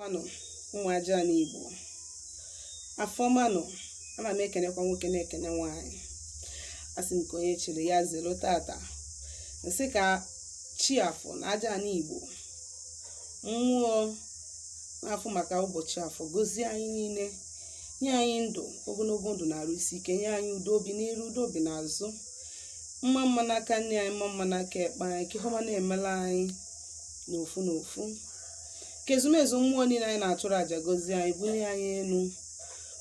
Manụ ụmụ aja na Igbo afọ manụ. Ana m ekenekwa nwoke, na-ekene nwaanyị. Asị m ka onye chiri ya zelu. Tata nsị ka chi afọ na aja na Igbo, mmụọ na-afụ maka ụbọchị afọ, gozie anyị niile, nye anyị ndụ ogologo, ndụ na arụ isi ike, nye anyị udo obi n'iru, udo obi n'azụ, mma mma n'aka nne anyị, mma mma n'aka ekpe anyị, ka ihe ọma na-emela anyị n'ofu n'ofu, ka ezumezu mmụọ niile anyị na-achụrụ àjà gozie anyị, bulie anyị elu,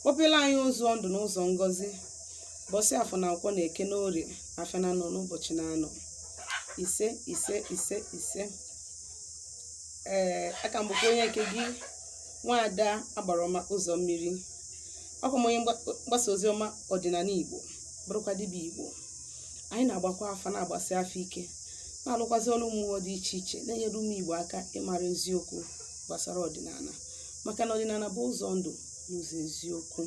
kpọpela anyị ụzọ ndụ na ụzọ ngọzi, bọsị afọ na nkwọ na eke na orie, afịa na anọ n'ụbọchị na anọ. Ise, ise, ise, ise. Ee, aka m bụkwa onye nke gị, nwaada Agbara Ụzọ Mmiri. Ọkwa m onye mgbasa ozi ọma ọdịnala Igbo, bụrụkwa dibịa Igbo. Anyị na-agbakwa afa, na-agbasi afa ike, na-alụkwazi ọrụ mmụọ dị iche iche, na-enyere ụmụ Igbo aka ịmara eziokwu gbasara ọdịnala, maka na ọdịnala bụ ụzọ ndụ na ụzọ eziokwu.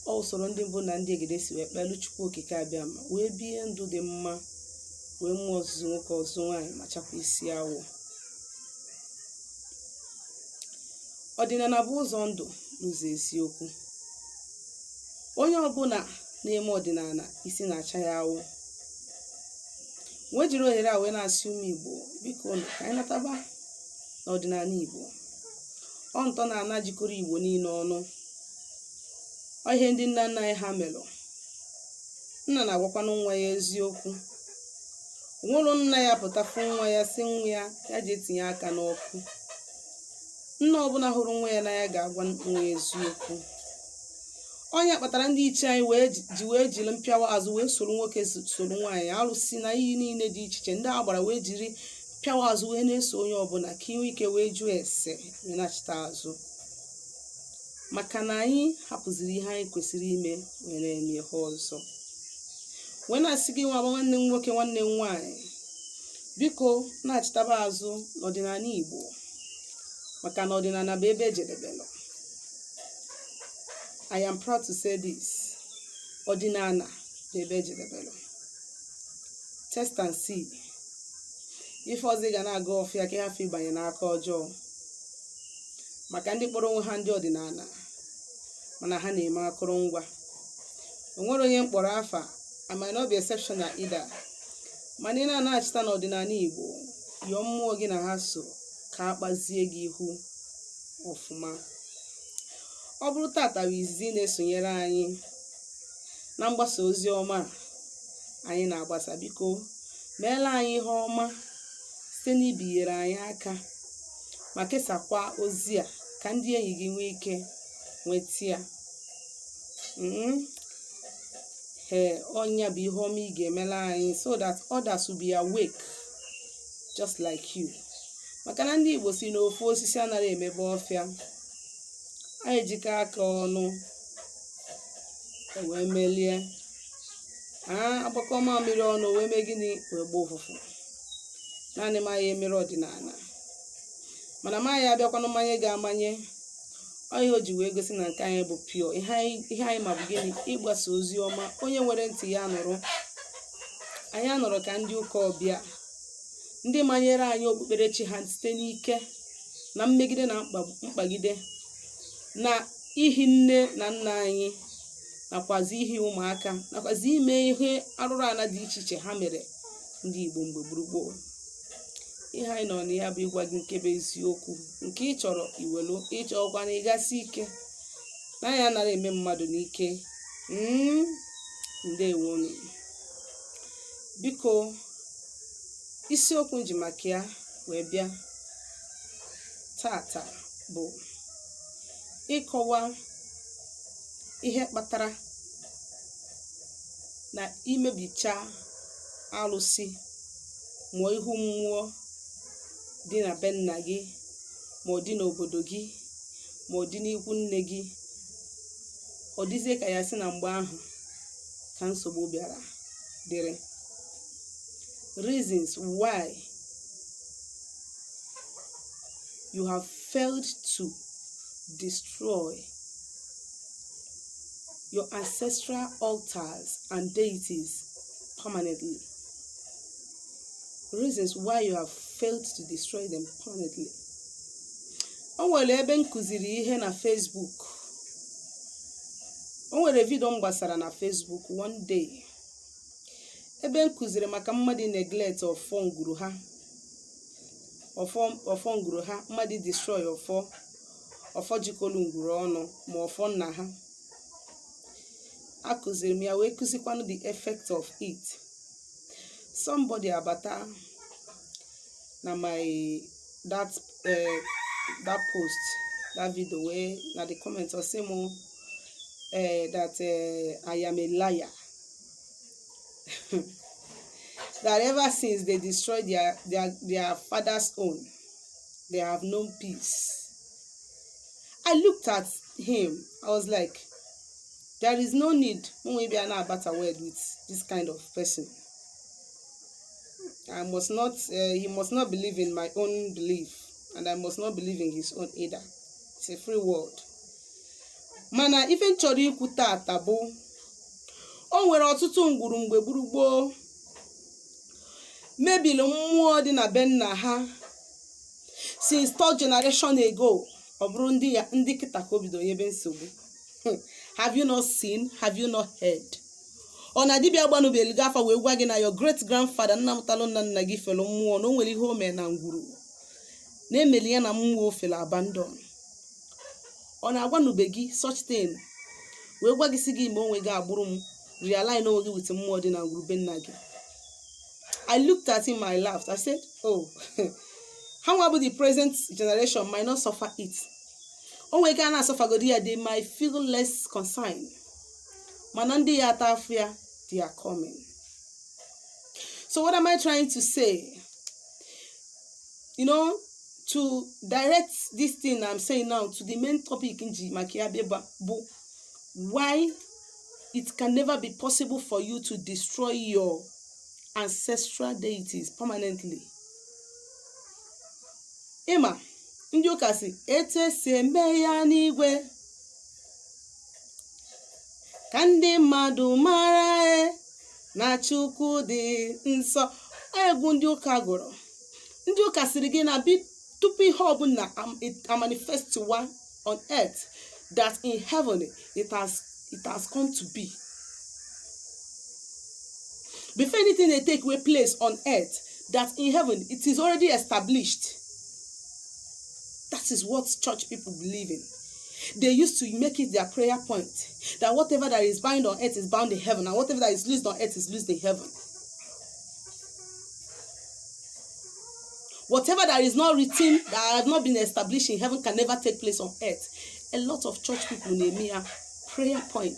Ọ usoro ndị mbụ na ndị egede si wee kpelu Chukwu Okike abịa ma wee bie ndụ dị mma, wee mụọ ọzụzụ nwoke, ọzụzụ nwaanyị, ma chakwa isi awọ. Ọdịnala bụ ụzọ ndụ na ụzọ eziokwu. Onye ọbụla na-eme ọdịnala, isi na-acha ya awụ. Wee jiri ohere a wee na-asị ụmụ Igbo, biko ka anyị nataba n'ọdịnala Igbo. Ọ ntọ na ana jikọrọ Igbo niile ọnụ. Ọ ihe ndị nna nna anyị ha melụ. Nna na-agwakwanụ nwa ya eziokwu. Onwere nna ya pụta fụ nwa ya, sị nwa ya ya ji etinye aka n'ọkụ? Nna ọbụla hụrụ nwa ya n'anya ga-agwa nwa ya eziokwu. Onye kpatara ndị ichie anyị wee ji wee jiri mpịawa azụ wee soro nwoke, soro nwaanyị, arụsị na iyi niile dị iche iche ndị a gbara, wee jiri mpịawa azụ wee na-eso onye ọbụla, ka inwe ike wee jụọ ese wee nachita azụ, maka na anyị hapụziri ihe anyị kwesịrị ime wee na-eme ihe ọzọ. Wee na-asị gị, nwa nwanne m nwoke, nwanne m nwaanyị, biko na-achịtaba azụ n'ọdịnala Igbo, maka na ọdịnala bụ ebe ejedebelụ. I am proud to say this: ọdịnala bụ ebe ejedebelụ. Test and see. Ife ọzọ, ị ga na-aga ọfịa ka ịhafụ ịbanye n'aka ọjọọ, maka ndị kpọrọ onwe ha ndị ọdịnala mana ha na-eme akụrụngwa. O nwere onye mkpọrọ afa. I might not be exceptional either, mana ị na-anachita n'ọdịnala Igbo, yọọ mmụọ gị na ha so ka a kpazie gị ihu ọfụma. Ọ bụrụ tata bụ izizi na-esonyere anyị na mgbasa ozi ọma a anyị na-agbasa, biko meela anyị ihe ọma site n'ibinyere anyị aka ma kesakwa ozi a ka ndị enyi gị nwee ike nweta ya. Ee, ọnya bụ ihe ọma ị ga-emela anyị, so that others will be awake just like you, maka na ndị Igbo si n'ofu osisi anaghị emebe ọfịa. Anyị ejikọ aka ọnụ wee melie agbakọ mamịrị ọnụ wee mee gịnị? Wee gbaa ụfụfụ. Naanị m anyị emere ọdịnala, mana m anyị abịakwanụ mmanye ga-amanye. Ọ ihe o ji wee gosi na nke anyị bụ pure. Ihe anyị ma bụ gịnị? Ịgbasa ozi ọma. Onye nwere ntị ya nụrụ. Anyị anọrọ ka ndị ụka ọbịa, ndị manyere anyị okpukperechi ha site n'ike na mmegide na mkpagide na ihi nne na nna anyị, nakwazi ihi ụmụaka, nakwazi ime ihe arụrụ ala dị iche iche ha mere ndị Igbo mgbe gburugburu. Ihe anyị nọ na ya bụ ịgwa gị nke bụ eziokwu. Nke ị chọrọ iwelu, ịchọkwa na ịgasị ike na anyị anaghị eme mmadụ n'ike. Ndewonu. Biko, isiokwu nji maka ya wee bịa tata bụ ịkọwa ihe kpatara na imebicha alụsị ma ihu mmụọ dị na be nna gị, ma ọ dị n'obodo gị, ma ọ dị n'ikwu nne gị, ọ dịzie ka ya sị na mgbe ahụ ka nsogbu bịara dịrị. Reasons why you have failed to destroy your ancestral altars and deities permanently. Reasons why you have failed to destroy them permanently. O nwere ebe m kụziri ihe na Facebook, o nwere video m gbasara na Facebook one day, ebe m kụziri maka mmadụ neglect ọfọ ngwuru ha, ọfọ ngwuru ha, mmadụ destroy ọfọ, ọfọ jikọrọ ngwuru ọnụ, ma ọfọ nna ha. Akụziri m ya wee kụzikwanụ the effect of it. Somebody abata na my that post, that video, wee na the comment, ọ sị m that I am a liar, that ever since they destroyed their father's own, they have known peace. I looked at him, I was like, there is no need mụ bịa na-abata word with this kind of person. I must not he must not believe in my own belief and I must not believe in his own either. It's a free world. Mana ife m chọrọ ikwu tata bụ, o nwere ọtụtụ ngwuru mgbe gburugboo mebiri mmụọ dị na be nna ha since third generation ago. Ọ bụrụ ndị ya ndị kịta ka o bido nyebe nsogbu. Have you not seen? Have you not heard? Ọ na dibịa gbanubelu gị afa wee gwa gị na your great grandfather, nna mụtalụ nna nna gị, felu mmụọ, na o nwere ihe o mere na ngwuru na-emeli ya na mmụọ ofele abandon? Ọ na-agwanube gị such thing wee gwa gị sị gị ma onwe gị agbụrụ m realign onwe gị with mmụọ dị na ngwuru be nna gị? I looked at him, I laughed. I said, "Oh, ha nwa bụ the present generation might not suffer it. O nwere ike a na-asọfagodi ya, they might feel less concerned, mana ndị ya ata afụ ya, they are coming." So what am I trying to say? To direct this thing I'm saying now to the main topic nji maka ya bịa bụ why it can never be possible for you to destroy your ancestral deities permanently. Ịma ndị ụka si etu esi eme ya n'igwe ka ndị mmadụ mara e na Chukwu dị nsọ. Egwu ndị ụka gụrụ, ndị ụka siri gị na bi tupu ihe ọbụla amanifestiwa on earth, that in heaven it has come to be. Before anything dey take away place on earth, that in heaven it is already established. That is what church people believe in. They used to make it their prayer point that whatever that is bound on earth is bound in heaven, and whatever that is loosed on earth is loosed in heaven. Whatever that is not written, that has not been established in heaven, can never take place on earth. A lot of church people na-eme ya prayer point.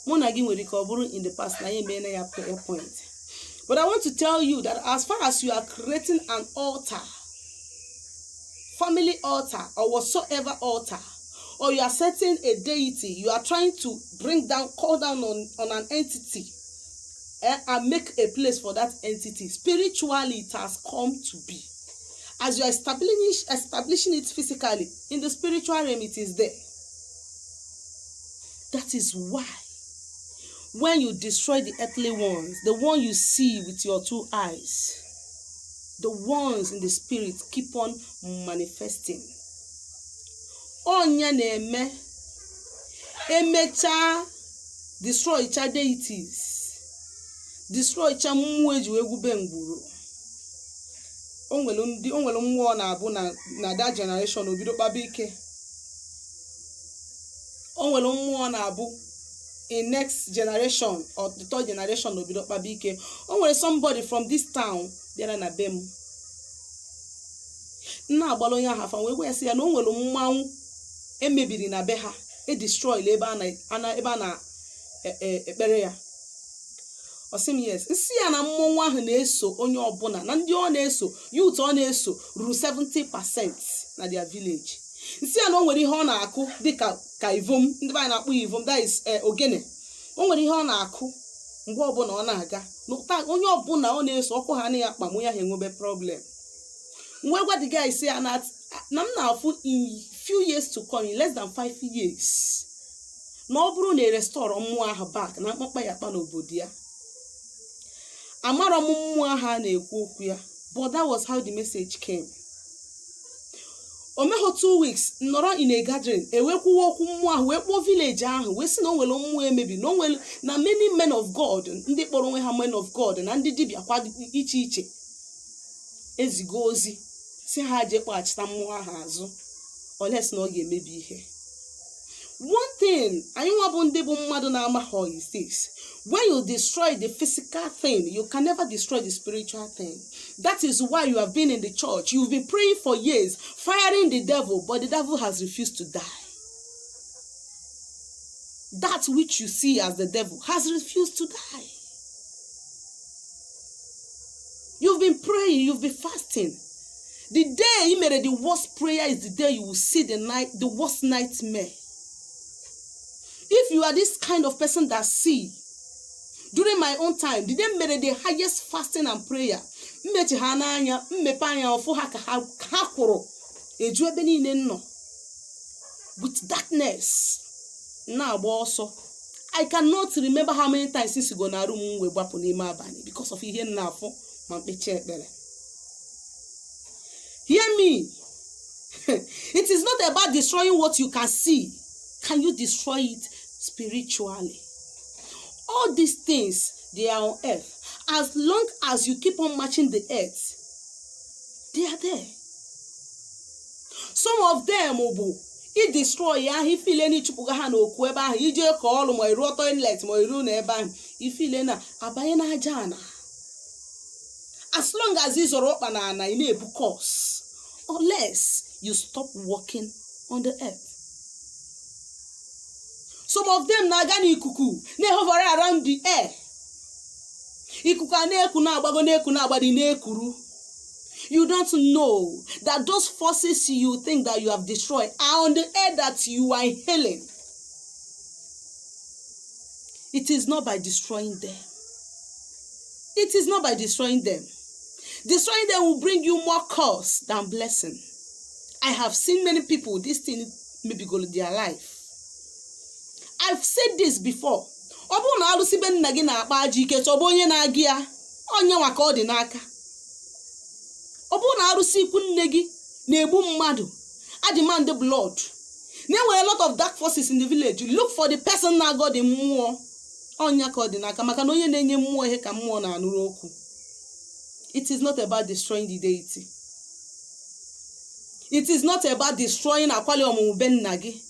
Mụ na gị nwere ike ọ bụrụ in the past na ya emeela ya prayer point, but I want to tell you that as far as you are creating an altar, family altar or whatsoever altar, or you are setting a deity, you are trying to bring down, call down on an entity and make a place for that entity, spiritually it has come to be. As you are establishing it physically, in the spiritual realm it is there. That is why when you destroy the earthly ones, the one you see with your two eyes, the ones in the spirit keep on manifesting. Ọnya na-eme emechaa destroy cha deities, destroy cha mmụọ eji wee gwube ngwuru. O nwere ndị, o nwere mmụọ na-abụ na that generation obido kpaba ike. O nwere mmụọ na-abụ in next generation or the third generation obido kpaba ike. O nwere somebody from this town bịara na be m nna agbala onye ahụ afa wee gwa ya sị ya na o nwere mmanwụ emebiri na be ha, e destroy ebe a na ebe a na ekpere ya. Ọ sị m yes. Nsị ya na mmọnwụ ahụ na-eso onye ọbụla na ndị ọ na-eso, youth ọ na-eso ruru 70% na their village. Nsị ya na o nwere ihe ọ na-akụ dịka ka ivom, ndị be anyị na-akpọ ya ivom, that is ogene. O nwere ihe ọ na-akụ mgbe ọbụla ọ na-aga n'ụta. Onye ọbụla ọ na-eso ọkụ ha na ya akpa m, onye ahụ enwebe problem. Wee gwa the guy sị ya na m na-afụ in few years to come, in less than 5 years, na ọ bụrụ na e restore mmụọ ahụ back na mkpakpa ya akpa n'obodo ya. Amarọ m mmụọ ahụ a na-ekwu okwu ya, but that was how the message came. O meghọ 2 weeks nọrọ in a gathering, ewekwuwe okwu mmụọ ahụ, wee kpọọ village ahụ, wee sị na o nwere mmụọ emebi, na o nwere na many men of God, ndị kpọrọ onwe ha men of God, na ndị dibịa kwa dị iche iche ezigo ozi si ha jee kpọghachita mmụọ ahụ azụ, unless na ọ ga-emebi ihe. One thing anyị nwa bụ ndị bụ mmadụ na-amaghọ is this: when you destroy the physical thing, you can never destroy the spiritual thing. That is why you have been in the church, you've been praying for years, firing the devil, but the devil has refused to die. That which you see as the devil has refused to die. You've been praying, you've been fasting. The day you made the worst prayer is the day you will see the worst nightmare. If you are this kind of person that see, during my own time, the day mere the highest fasting and prayer, mmechi ha n'anya, mmepe anya, ọfụ ha ka ha kwụrụ eju ebe niile nọ with darkness na-agba ọsọ. I cannot remember how many times si go na room m wee gbapụ n'ime abalị because of ihe m na-afụ ma mkpechi ekpere. Hear me, it is not about destroying what you can see. Can you destroy it spiritually? All these things, they are on earth. As long as you keep on matching the earth, they are there. Some of them bụ i destroy ya ahụ, ifile na ịchụpụga ha n'okwu ebe ahụ, ije kọọ ọrụ, ma iruo toilet, ma iruo na ebe ahụ, ifile na abanye n'aja ana. As long as ị zọrọ ọkpa na ana, ị na-ebu curse unless you stop walking on the earth. Some of them na-aga n'ikuku, na-ehovere around the air. Ikuku a na-eku, na-agbago, na-eku, na-agbadi, na-ekuru. You don't know that those forces you think that you have destroyed are on the air that you are inhaling. It is not by destroying them. It is not by destroying them. Destroying them will bring you more curse than blessing. I have seen many people, this thing maybe go their life. I've said this before. Ọ bụrụ na alụsị be nna gị na-akpa ajọ ike, chọba onye na-agị ya, onye nwa ka ọ dị n'aka. Ọ bụrụ na arụsị ikwu nne gị na-egbu mmadụ, a demand blood, na enwere a lot of dark forces in the village, look for the person na-agọ dị mmụọ, ọnya ka ọ dị n'aka, maka na onye na-enye mmụọ ihe ka mmụọ na-anụrụ okwu. It is not about destroying the deity. It is not about destroying akwali ọmụmụ be nna gị.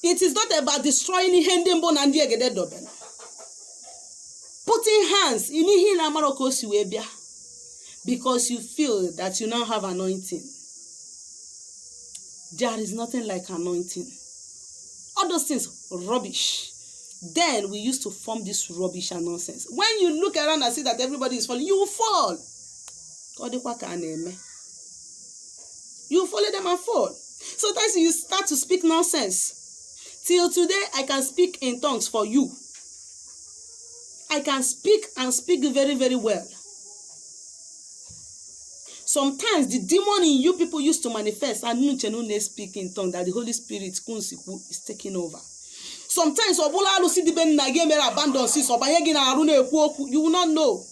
It is not about destroying ihe ndị mbụ na ndị egede dobere. Putting hands in ihe ị na-amara ka o si wee bịa because you feel that you now have anointing. There is nothing like anointing. All those things, rubbish. Then we used to form this rubbish and nonsense. When you look around and see that everybody is falling, you will fall. Ka ọ dịkwa ka a na-eme, you follow them and fall. Sometimes you start to speak nonsense. Till today, I can speak in tongues for you. I can speak and speak very, very well. Sometimes the demon in you people used to manifest and nuche na speak in tongue, that the Holy Spirit kunsikwu is taking over. Sometimes ọ bụla alụsị dịbe nna gị emere abandon sis, ọ banye gị na-arụ na-ekwu okwu, you will not know.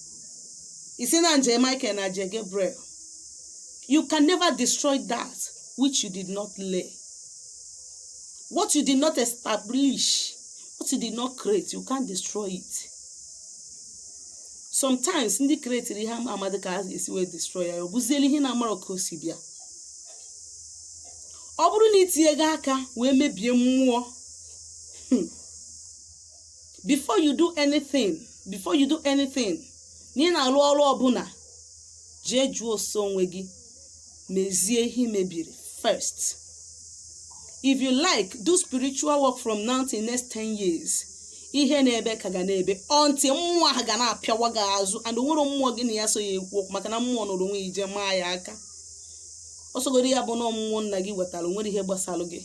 Isi na nje Michael na nje Gabriel. You can never destroy that which you did not lay. What you did not establish, what you did not create, you can't destroy it. Sometimes ndị create ihe ama amadị ka a ga-esi wee destroy ya, ọ bụziela ihe na-amarọ ka o si bịa. Ọ bụrụ na itinye gị aka wee mebie mmụọ, before you do anything, before you do anything na ị na-arụ ọrụ ọbụla, jee jụọ ose onwe gị, mezie ihe ị mebiri first. If you like, do spiritual work from now till next 10 years, ihe na-ebe ka ga na-ebe until mmụọ ahụ ga na-apịawa gị azụ, and onwere mmụọ gị na ya so ya ekwu okwu, maka na mmụọ nọrọ onwe ya ije maa ya aka. Ọsọgoro ya bụ na mmụọ nna gị wetara, onwere ihe gbasara gị.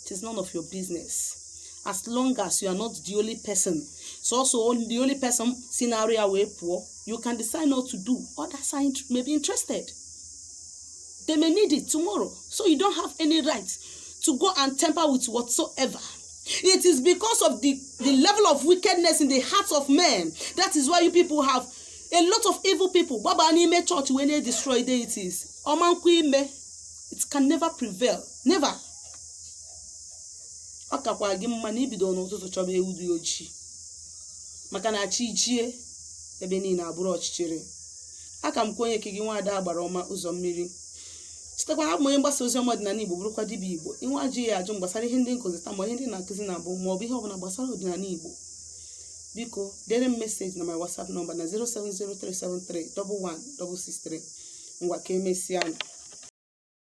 It is none of your business. As long as you are not the only person, so the only person si na-arụ ya wee pụọ, you can decide not to do. Others are may be interested. They may need it tomorrow. So you don't have any right to go and tamper with whatsoever. It is because of the level of wickedness in the hearts of men. That is why you people have a lot of evil people gbaba n'ime church wee na-destroy deities. Ọma nkwa ime. It can never prevail, never. Ọ kakwa gị mma na ibido n'ụtụtụ chọba ewu dị ojii, maka na chi jie, ebe niile abụrụ ọchịchịrị. Aka m kwa onye ke gị, nwaada agbara ọma ụzọ mmiri. Chetakwana, abụ m onye mgbasa ozi ọma ọdịnala Igbo, bụrụkwa dibịa Igbo. Inwe ajụ ya ajụ m gbasara ihe ndị nkụzi taa, ma ihe ndị na-akụzi na abụ, ma ọ bụ ihe ọbụla gbasara ọdịnala Igbo, biko dere m message na my WhatsApp number na 07037311663. Ngwa, ka emesịa.